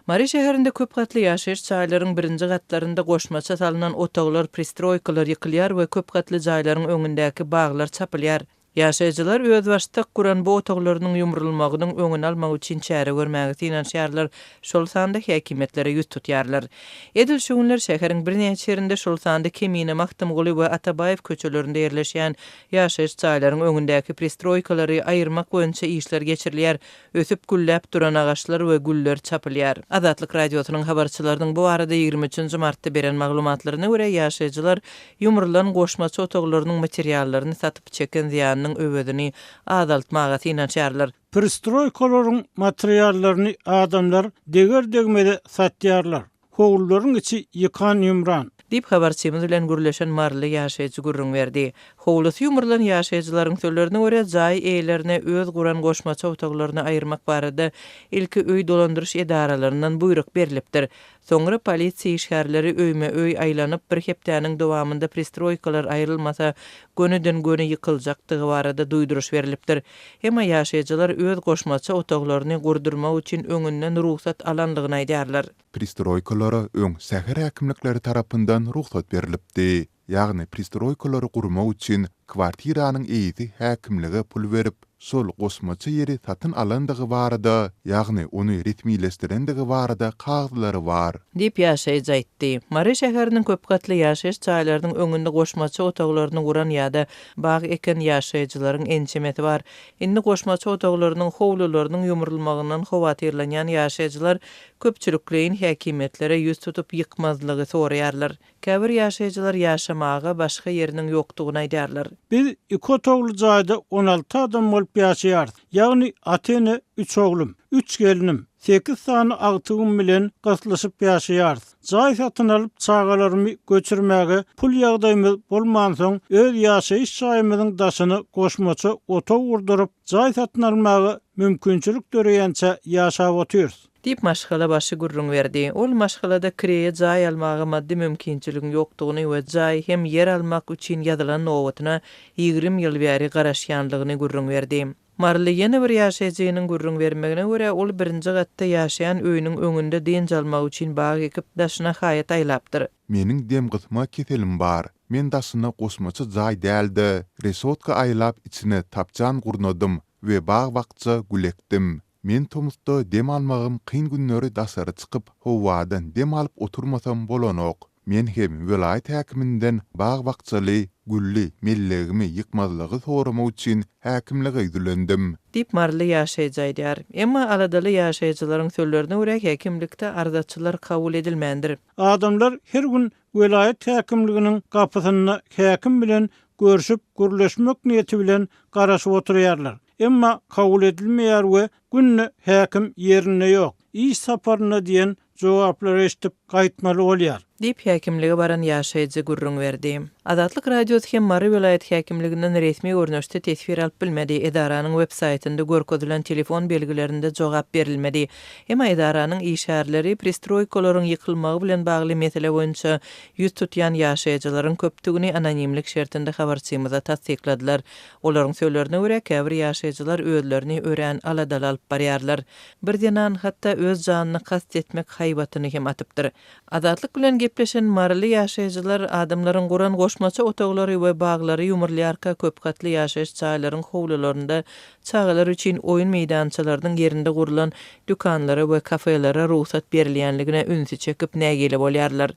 Mary şäherinde köp gatly ýaşaýyş jaýlaryň birinji gatlarynda goşmaça salnan otaglar, pristroýkalar ýykylýar we köp gatly jaýlaryň öňündäki baglar çapylýar. Ýaşaýjylar özbaşdak guran bu otaglarynyň ýumrulmagynyň öňüni almak üçin çäre görmäge synanyşýarlar, şol sanda häkimiýetlere ýüz tutýarlar. Edil şu günler şäheriň birnäçe ýerinde, şol sanda Kemine Magtymguly we Atabaýew köçelerinde ýerleşýän ýaşaýyş jaýlaryň öňündäki pristroýkalary aýyrmak boýunça işler geçirilýär, Ösüp gülläp duran agaçlar we güller çapylýar. Azatlyk Radiosynyň habarçylarynyň bu barada 23 nji martda beren maglumatlaryna görä, ýaşaýjylar ýumrulan goşmaça otaglarynyň materiallaryny satyp, çeken zyýanynyň öwezini azaltmaga synanyşýarlar. Pristroýkalaryň materiallaryny adamlar deger-degmeze satýarlar. Howlularyň içi ýykan-ýumran. Diýip, habarçymyz bilen gürleşen maryly ýaşaýjy gürrüň berdi. Howlusy ýumrulan ýaşaýjylaryň sözlerine görä, jaý eýelerine öz guran goşmaça otaglaryny aýyrmak barada ilki öý dolandyryş edaralaryndan buýruk berlipdir. Soňra polisiýa işgärleri öýme-öý aýlanyp, bir hepdäniň dowamynda pristroýkalar aýrylmasa, gönüden-göni ýykyljakdygy barada duýduryş berlipdir. Emma ýaşaýjylar öz goşmaça otaglaryny gurdurmak üçin öňünden rugsat alanlygyny aýdýarlar. Pristroýkalara öň şäher häkimlikleri tarapyndan rugsat berlipdi. Ýagny pristroýkalary gurmak üçin kwartiranyň eýesi häkimlige pul berip, şol goşmaça ýeri satyn alandygy barada, ýagny ony resmileşdirendigi barada kagyzlary bar. Diýip, ýaşaýjy aýtdy. Mary şäheriniň köp gatly ýaşaýyş jaýlarynyň öňünde goşmaça otaglaryny guran ýa-da bag eken ýaşaýjylaryň ençemesi bar. Indi goşmaça otaglarynyň howlularynyň ýumrulmagyndan howatyrlanýan ýaşaýjylar köpçülikleýin häkimiýetlere ýüz tutup ýykmazlygy soraýarlar. Käbir ýaşaýjylar ýaşamaga başga ýeriniň ýokdugyny aýdýarlar. Biz iki otagly jaýda 16 adam bolup ýaşaýarys. Ýagny ata-ene, üç oglum, üç gelnim, sekiz sany agtygym bilen gyslyşyp ýaşaýarys. Jaý satyn alyp çagalarymy göçürmäge pul ýagdaýymyz bolmansoň, öz ýaşaýyş jaýymyzyň daşyna goşmaça otag gurduryp, jaý satyn almaga mümkinçilik döreýänçä ýaşap otyrys. Diýip, maşgala başy gürrüň berdi. Ol maşgalada kireýe jaý almaga maddy mümkinçiligiň ýokdugyny we jaý hem ýer almak üçin ýazylan nobatyna 20 ýyl bäri garaşýanlygyny gürrüň berdi. Maryly ýene bir ýaşaýjynyň gürrüň bermegine görä, ol birinji gatda ýaşaýan öýüniň öňünde dynç almak üçin bag ekip, daşyna haýat aýlapdyr. Meniň demgysma keselim bar. Men daşyna goşmaça jaý däl-de, reşotka aýlap içine tapjan gurnadym we bag-bakja gül ekdim. Men tomusda dem almagym kyn günleri daşary çykyp, howadan dem alyp oturmasam bolanok. Men hem welaýat häkiminden bag-bakjaly, gülli mellegimi ýykmazlygy soramak üçin häkimlige ýüzlendim. Diýip, maryly ýaşaýjy aýdýar. Emma aladaly ýaşaýjylaryň sözlerine görä, häkimlikde arzaçylar kabul edilmändir. Adamlar her gün welaýat häkimliginiň gapysynda häkim bilen görşüp, gürleşmek niýeti bilen garaşyp oturýarlar. Emma kabul edilmeýär we günde häkim ýerinde ýok, iş saparynda diýen jogaplary eşidip gaýtmaly bolýar. Diýip, häkimlige baran ýaşaýjy gürrüň berdi. Azatlyk Radiosy hem Mary welaýat häkimliginden resmi görnüşde teswir alyp bilmedi, edaranyň web saýtynda görkezilen telefon belgilerinde jogap berilmedi. Emma edaranyň işgärleri pristroýkalaryň ýykylmagy bilen bagly mesele boýunça ýüz tutýan ýaşaýjylaryň köpdügini anonimlik şertinde habarçymyza tassykladylar. Olaryň sözlerine görä, käbir ýaşaýjylar özlerini örän aladaly alyp barýarlar. Bir zenan hatda öz janyna kast etmek haýbatyny hem atypdyr. Azatlyk bilen gepleşen maryly ýaşaýjylar adamlaryň guran goşmaça otaglary we baglary ýumrulýarka köp gatly ýaşaýyş jaýlaryň howlularynda çagalar üçin oýun meýdançalarynyň ýerinde gurlan dükanlara we kafelere rugsat berilýänligine ünsi çekip nägile bolýarlar.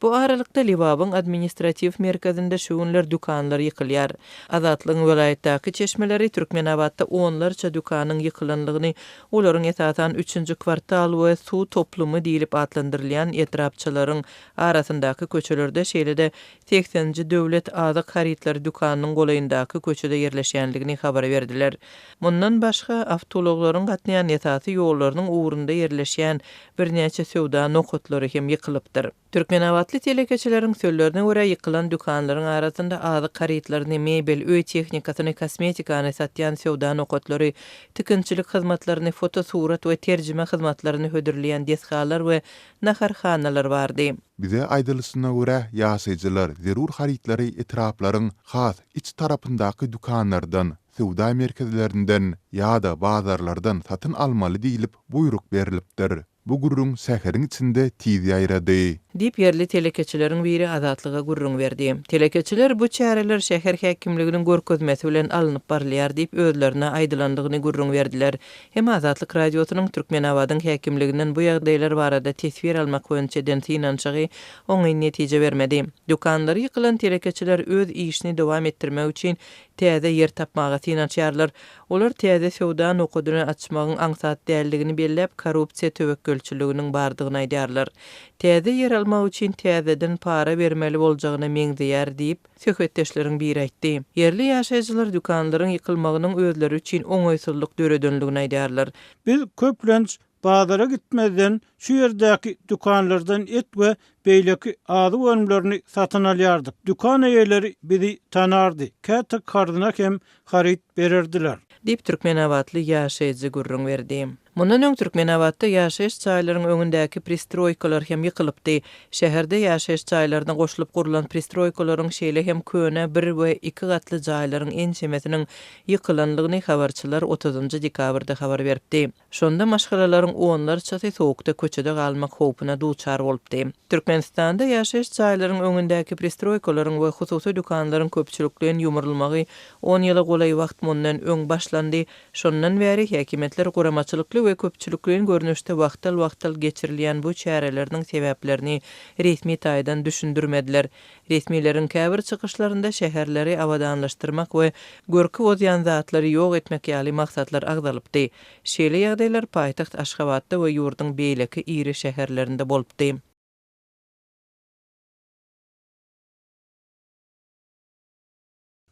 Bu aralykda Lebabyň administratiw merkezinde şu günler dükanlar ýykylýar. Azatlygyň welaýatdaky çeşmeleri Türkmenabatda onlarça dükanyň ýykylanlygyny, olaryň esasan üçünji kwartal we suw toplumy diýlip atlandyrylýan etrapçalaryň arasyndaky köçelerde, şeýle-de segseninji döwlet azyk harytlary dükanynyň golaýyndaky köçede ýerleşýänligini habar berdiler. Mundan başga, awtoulaglaryň gatnaýan esasy ýollarynyň ugrunda ýerleşýän birnäçe söwda nokatlary hem ýykylypdyr. Türkmenabatly telekeçileriň sözlerine görä, ýykylan dükanlaryň arasynda azyk harytlaryny, mebel, öý tehnikasyny, kosmetikany satýan söwda nokatlary, tikinçilik hyzmatlaryny, fotosurat we terjime hyzmatlaryny hödürleýän desgalar we naharhanalar bardy. Bize aýdylyşyna görä, ýaşaýjylar zerur harytlary etraplaryň has iç tarapyndaky dükanlardan, söwda merkezlerinden ýa-da bazarlardan satyn almaly diýlip buýruk berlipdir. Bu gürrüň şäheriň içinde tiz ýaýrady. Diýip, ýerli telekeçileriň biri Azatlyga gürrüň berdi. Telekeçiler bu çäreler şäher häkimliginiň görkezmesi bilen alnyp barylýar diýip, özlerine aýdylandygyny gürrüň berdiler. Hem Azatlyk Radiosynyň Türkmenabadyň häkimliginden bu ýagdaýlar barada teswir almak boýunça eden synanyşygy oňyn netije bermedi. Dükanlary ýykylan telekeçiler öz işini dowam etdirmek üçin täze ýer tapmaga synanyşýarlar. Olar täze söwda nokadyny açmagyň aňsat däldigini belläp, korrupsiýa töwekgelçiliginiň bardygyny aýdýarlar. Täze ýer almak üçin täzeden para bermeli boljagyna meňzeýär diýip, söhbetdeşleriň biri aýtdy. Ýerli ýaşaýjylar dükanlaryň ýykylmagynyň özleri üçin oňaýsyzlyk döredenligini aýdýarlar. Biz köplenç Bazara gitmezden şu ýerdäki dükanlardan et we beýleki azyk önümlerini satyn alýardyk. Dükan eýeleri bizi tanardy, käte karzyna hem haryt bererdiler. Diýip, türkmenabatly ýaşaýjy gürrüň berdi. Mundan öň Türkmenabatda ýaşaýyş jaýlaryň öňündäki pristroýkalar hem ýykylypdy. Şäherde ýaşaýyş jaýlaryna goşulyp gurlan pristroýkalaryň, şeýle hem köne bir we iki gatly jaýlaryň ençemesiniň ýykylandygyny habarçylar otuzynjy dekabrda habar beripdi. Şonda maşgalalaryň onlarçasy sowukda köçede galmak howpuna duçar bolupdy. Türkmenistanda ýaşaýyş jaýlaryň öňündäki pristroýkalaryň we hususy dükanlaryň köpçülikleýin ýumrulmagy on ýyla golaý wagt mundan öň başlandy. Şondan bäri häkimiýetler guramaçylykly we köpçülikleýin görnüşde wagtal-wagtal geçirilýän bu çäreleriniň sebäplerini resmi taýdan düşündirmediler. Resmileriň käbir çykyşlarynda şäherleri abadanlaşdyrmak we görki bozýan zatlary ýok etmek ýaly maksatlar agzalypdy. Şeýle ýagdaýlar paýtagt Aşgabatda we ýurduň beýleki iri şäherlerinde bolupdy.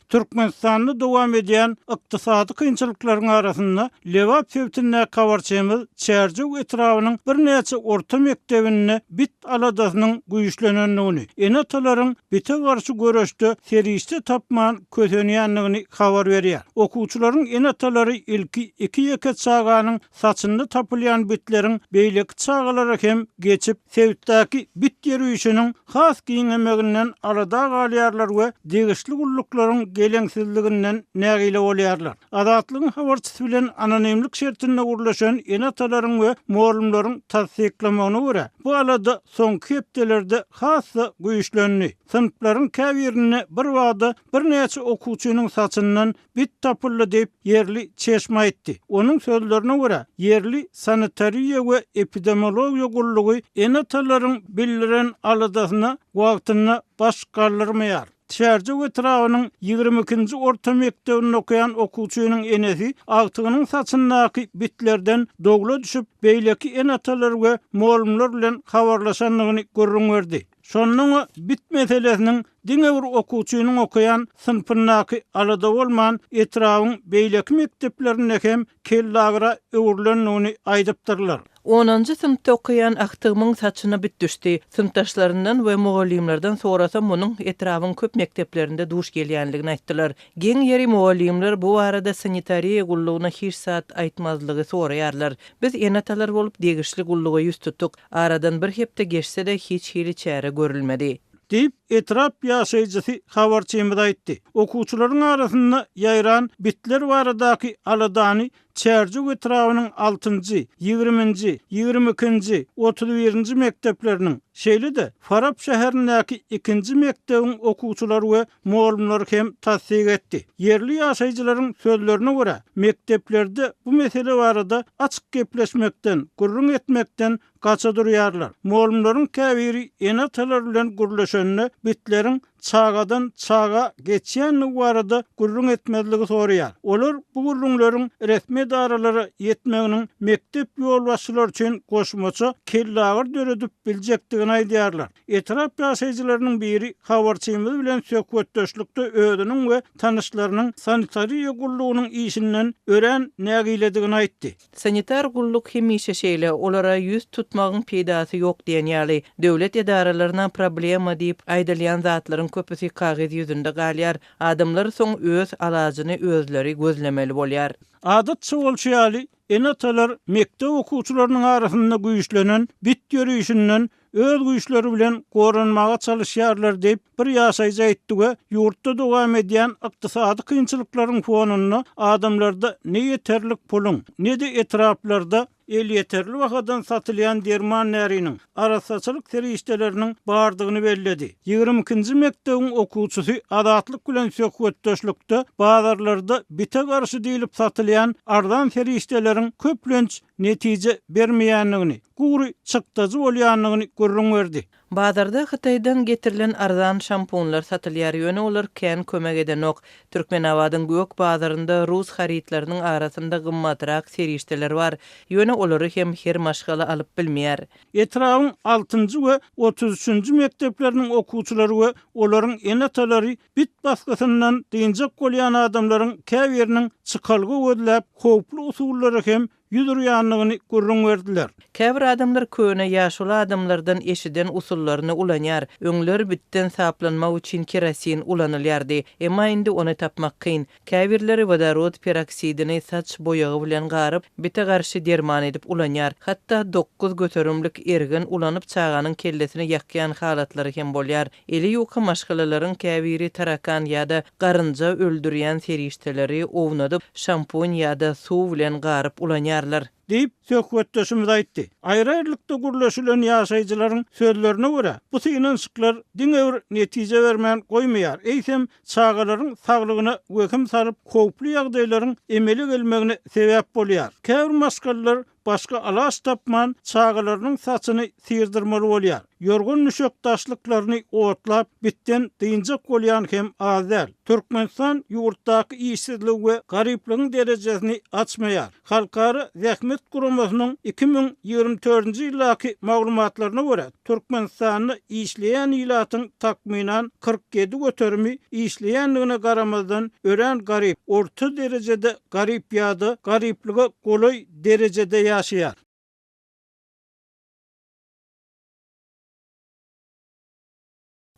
Türkmenistanda dowam edýän ykdysady kynçylyklaryň arasynda Lebap sebitindäki habarçymyz Çärjew etrabynyň birnäçe orta mekdebinde bit aladasynyň güýçlenendigini, ene-atalaryň bite garşy göreşde serişde tapman kösenýändigini habar berýär. Okuwçylaryň ene-atalary ilki iki-ýeke çaganyň saçynda tapylýan bitleriň beýleki çagalara hem geçip, sebitdäki bit ýörişiniň has giňemeginden alada galýarlar we degişli gulluklaryň geleňsizliginden nägile bolýarlar. Azatlygyň habarçysy bilen anonimlik şertinde gürleşen ene-atalaryň we mugallymlaryň tassyklamagyna görä, bu alada soňky hepdelerde has-da güýçlendi. Synplaryň käbirinde birbada birnäçe okuwçynyň saçyndan bit tapyldy diýip, ýerli çeşme aýtdy. Onuň sözlerine görä, ýerli sanitariýa we epidemiologiýa gullugy ene-atalaryň bildiren aladasyna wagtynda baş galdyrmaýar. Çärjew etrabynyň 22-nji orta mekdebinde okaýan okuwçynyň enesi agtygynyň saçyndaky bitlerden dowla düşüp, beýleki ene-atalar we mugallymlar bilen habarlaşandygyny gürrüň berdi. Şonda oňa bit meselesiniň diňe bir okuwçynyň okaýan synpyndaky alada bolman, etrabyň beýleki mekdeplerinde hem kellagyra öwrülendigini aýdypdyrlar. Onunjy synpda okaýan agtygymyň saçyna bit düşdi. Synpdaşlaryndan we mugallymlardan sorasam munuň etrabyň köp mekdeplerinde duş gelýänligini aýtdylar. Geň ýeri mugallymlar bu barada sanitariýa gullugyna hiç zat aýtmazlygy soraýarlar. Biz ene-atalar bolup degişli gulluga ýüz tutduk. Aradan bir hepde geçse-de hiç hili çäre görülmedi. Diýip, etrap ýaşaýjysy habarçymyza aýtdy. Okuwçylaryň arasynda ýaýran bitler baradaky aladany Çärjew etrabynyň altynjy, ýigriminji, ýigrimi ikinji, 31-nji mekdepleriniň, şeýle-de Farap şäherindäki ikinji mekdebiň okuwçylary we mugallymlary hem tassyk etdi. Ýerli ýaşaýjylaryň sözlerine görä, mekdeplerde bu mesele barada açyk gepleşmekden, gürrüň etmekden gaça durýarlar. Mugallymlaryň käbiri ene-atalar bilen gürleşende bitleriň çagadan çaga geçýändigi barada gürrüň etmezligi soraýar. Olar bu gürrüňleriň resmi edaralara ýetmeginiň mekdep ýolbaşçylary üçin goşmaça kellagyr döredip biljekdigini aýdýarlar. Etrap ýaşaýjylarynyň biri habarçymyz bilen söhbetdeşlikde özüniň we tanyşlarynyň sanitariýa gullugynyň işinden örän nägiledigini aýtdy. Sanitar gulluk hemişe şeýle, olara ýüz tutmagyň peýdasy ýok diýen ýaly. Döwlet edaralaryna problema diýip aýdylýan zatlaryň köpüsi kagyz ýüzünde galýar. Adamlar soň öz alajyny özleri gözlemeli bolýar. Adatça bolşy ýaly, ene-atalar mekdep okuwçylarynyň arasynda güýçlenen bit ýörişinden öz güýçleri bilen goranmaga çalyşýarlar diýip, bir ýaşaýjy aýtdy we ýurtda dowam edýän ykdysady kynçylyklaryň fonunda adamlarda ne ýeterlik puluň, ne-de etraplarda. elýeterli bahadan satylýan derman-däriniň, arassaçylyk serişdeleriniň bardygyny belledi. Ýigrimi ikinji mekdebiň okuwçysy Azatlyk bilen söhbetdeşlikde bazarlarda bite garşy diýlip satylýan arzan serişdeleriň köplenç netije bermeýändigini, gury çykdajy bolýandygyny gürrüň berdi. Bazarda Hytaýdan getirilen arzan şampunlar satylýar, ýöne olar kän kömek edenok. Türkmenabadyň gök bazarynda rus harytlarynyň arasynda gymmatrak serişdeler bar, ýöne olary hem her maşgala alyp bilmeýär. Etrabyň altynjy we 33-nji mekdepleriniň okuwçylary we olaryň ene-atalary bit basgysyndan dynjak bolýan adamlaryň käbiriniň çykalga gözläp, howply usullara hem 100 urýandygyny gürrüň berdiler. Käbir adamlar köne ýaşuly adamlardan eşiden usullaryny ulanýar. Öňler bitden saplanmak üçin kerosin ulanylýardy. Emma indi ony tapmak kyn. Käbirleri wodorod peroksidini saç boýagy bilen garyp, bite garşy derman edip ulanýar. Hatda 9 göterimlik ergin ulanyp çaganyň kellesini ýakýan halatlary hem bolýar. Eli ýuka maşgalalaryň käbiri tarakan ýa-da garynja öldürýän serişdeleri ownadyp, şampun ýa-da suw bilen garyp ulanýarlar. Diýip, söhbetdeşimiz aýtdy. Aýry-aýrylykda gürleşilen ýaşaýjylaryň sözlerine görä, bu synanyşyklar diňe bir netije bermän goýmaýar, eýsem, çagalaryň saglygyna wehim salyp, howply ýagdaýlaryň emele gelmegine sebäp bolýar. Käbir maşgalalar Başga alaç tapman, çagalarynyň saçyny syrdyrmaly bolýar. Ýorgan-düşek daşlyklaryny otlap, bitden dynjak bolýan hem az däl. Türkmenistan ýurtdaky işsizligi we garyplygyň derejesini açmaýar. Halkara zähmet guramasynyň 2024-nji ýyldaky maglumatlaryna görä, Türkmenistanda işleýän ilatyň takmynan 47 göterimi işleýändigine garamazdan örän garyp, orta derejede garyp ýa-da garyplyga golaý derejede ýaşaýar.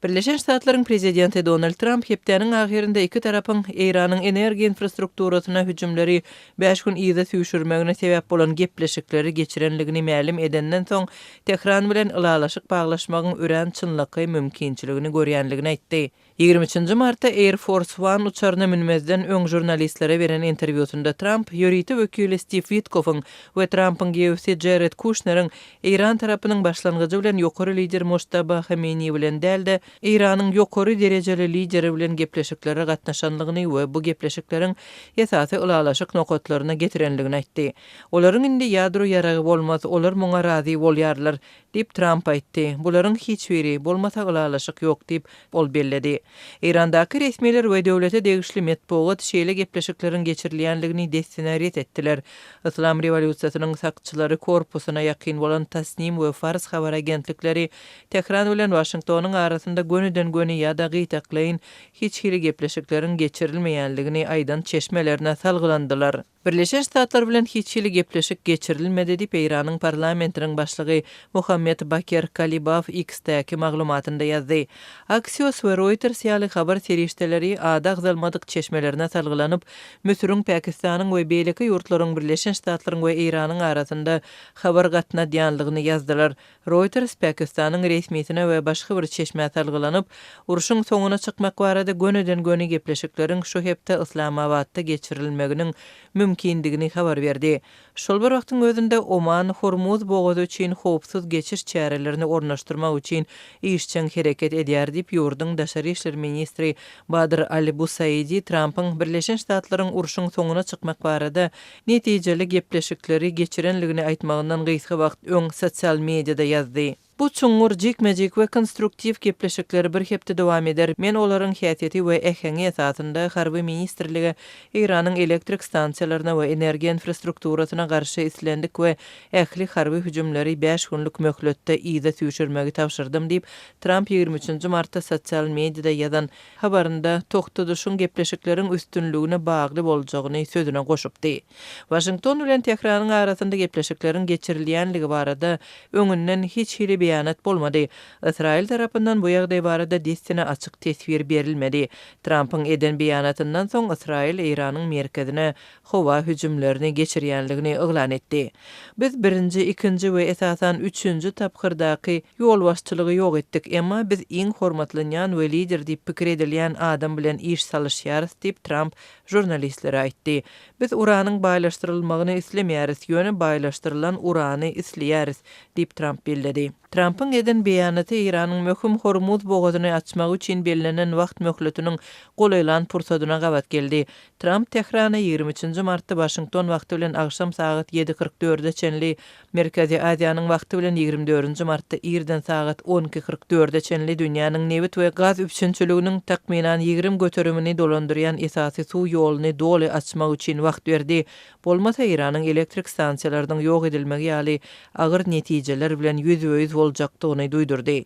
Birleşen Ştatlaryň Prezidenti Donald Tramp hepdäniň ahyrynda iki tarapyň Eýranyň energiýa infrastrukturasyna hüjümleri bäş gün yza süýşürmegine sebäp bolan gepleşikleri geçirenligini mälim edenden soň, Tähran bilen ylalaşyk baglaşmagyň örän çynlakaý mümkinçiligini görýänligini aýtdy. 23 martda Air Force One uçaryna münmezden öň žurnalistlere beren interwýusynda Tramp ýörite wekili Stiw Witkoffyň we Trampyň giýewsi Jared Kuşneriň Eýran tarapynyň başlangyjy bilen ýokary lider Mojtaba Hameneýi bilen däl-de, Eýranyň ýokary derejeli lideri bilen gepleşiklere gatnaşanlygyny we bu gepleşikleriň esasy ylalaşyk nokatlaryna getirenligini aýtdy. Olaryň indi ýadro ýaragy bolmaz, olar muňa razy bolýarlar. Diýip, Tramp aýtdy. Bularyň hiç biri, bolmasa ylalaşyk ýok diýip, ol belledi. Eýrandaky resmiler we döwlete degişli metbugat şeýle gepleşikleriň geçirilýänligini dessine ret etdiler. Yslam rewolýusiýasynyň sakçylary korpusyna ýakyn bolan Tasnim we Fars habar agentlikleri Tähran bilen Waşingtonyň arasynda gönüden-göni ýa-da gytaklaýyn hiç hili gepleşikleriň geçirilmeýänligini aýdan çeşmelerine salgylandylar. Birleşen Ştatlar bilen hiç hili gepleşik geçirilmedi diýip, Eýranyň parlamentiniň başlygy Mohammed Baker Kalibaf X-däki maglumatynda ýazdy. Axios we Reuters ýaly habar serişdeleri ady agzalmadyk çeşmelerine salgylanyp, Müsüriň, Pakistanyň we beýleki ýurtlaryň Birleşen Ştatlaryň we Eýranyň arasynda habar gatnadýanlygyny ýazdylar. Reuters Pakistanyň resmisine we başga bir çeşmä salgylanyp, urşuň soňuna çykmak barada gönüden-göni gepleşikleriň şu hepde Yslamabatda geçirilmeginiň mümkindigini habar berdi. Şol bir wagtyň özünde, Oman Hormuz bogazy üçin howpsuz geçiş çärelerini ornaşdyrmak üçin işjeň hereket edýär diýip, ýurduň daşary işler ministri Badr al-Busaidi Trampyň Birleşen Ştatlaryň urşuň soňuna çykmak barada netijeli gepleşikleri geçirenligini aýtmagyndan gysga wagt öň sosial mediada ýazdy. Bu çuňňur, jikme-jik we konstruktiw gepleşikler bir hepde dowam eder. Men olaryň häsiýeti we äheňi esasynda harby ministrlige Eýranyň elektrik stansiýalaryna we energiýa infrastrukturasyna garşy islendik we ähli harby hüjümleri bäş günlük möhletde yza süýşürmegi tabşyrdym diýip, Tramp 23 martda sosial mediada ýazan habarynda togtadyşyň gepleşikleriň üstünligine bagly boljagyny sözüne goşupdy. Waşington bilen Tähranyň arasynda gepleşikleriň geçirilýänligi barada öňünden hiç hili. beýanat bolmady. Ysraýyl tarapyndan bu ýagdaý barada dessine açyk teswir berilmedi. Trampyň eden beýanatyndan soň Ysraýyl Eýranyň merkezine howa hüjümlerini geçirýänligini yglan etdi. Biz birinji, ikinji we esasan üçünji tapgyrdaky ýolbaşçylygy ýok etdik, emma biz iň hormatlanýan we lider diýip pikir edilýän adam bilen iş salyşýarys diýip, Tramp žurnalistlere aýtdy. Biz uranyň baýlaşdyrylmagyny islemeýäris, ýöne baýlaşdyrylan urany isleýäris diýip, Tramp belledi. Trampyň eden beýanaty Eýranyň möhüm Hormuz bogazyny açmagy üçin bellenen wagt möhletiniň golaýlan pursadyna gabat geldi. Tramp Tährana 23 nji martda Waşington wagty bilen agşam sagat ýedi 44-e çenli, Merkezi Aziýanyň wagty bilen 24 nji martda irden sagat 12 44-e çenli dünýäniň nebit we gaz üpjünçiliginiň takmynan 20 göterimini dolandyrýan esasy suw ýoluny doly açmak üçin wagt berdi. Bolmasa Eýranyň elektrik stansiýalarynyň ýok edilmegi ýaly agyr netijeler bilen ýüzbe-ýüz boljakdygyny duýdurdy.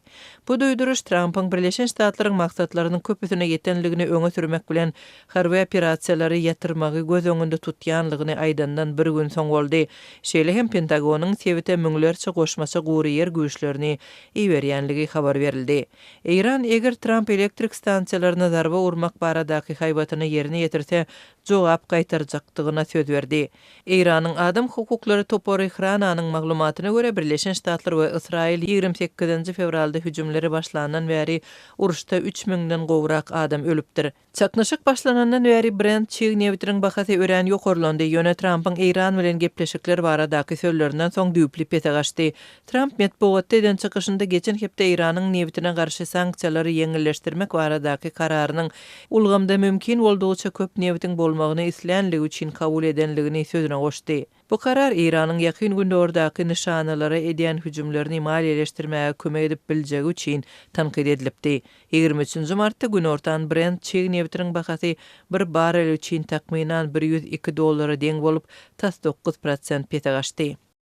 Bu duýduryş Trampyň Birleşen Ştatlaryň maksatlarynyň köpüsine ýetenligini öňe sürmek bilen harby operasiýalary ýatyrmagy göz öňünde tutýanlygyny aýdandan bir gün soň boldy. Şeýle hem Pentagonyň sebite müňlerçe goşmaça gury ýer güýçlerini iberýänligi habar berildi. Eýran eger Tramp elektrik stansiýalaryna zarba urmak baradaky haýbatyny ýerine ýetirse, jogap gaýtarjakdygyna söz berdi. Eýranyň adam hukuklary topary Hrananyň maglumatyna görä, Birleşen Ştatlar we Ysraýyl 28 nji fewralda hüjümleri başlandan bäri uruşda üç müňden gowrak adam ölüpdir. Çaknyşyk başlanandan bäri Brent çig nebitiniň bahasy örän ýokarlandy, ýöne Trampyň Eýran bilen gepleşikler baradaky sözlerinden soň düýpli pese gaçdy. Tramp metbugatda eden çykyşynda geçen hepde Eýranyň nebitine garşy sanksiýalary ýeňilleşdirmek baradaky kararynyň ulgamda mümkin boldugyça köp nebitiň bolmagyny islänligi üçin kabul edenligini sözüne goşdy. Bu karar Eýranyň Ýakyn Gündogardaky nyşanalara edýän hüjümlerini maliýeleşdirmäge kömek edip biljegi üçin tankyt edilipdi. 23 nji martda günortan Brent çig nebitiniň bahasy bir barrel üçin takmynan 102 dollara deň bolup, tas 9% pese gaçdy.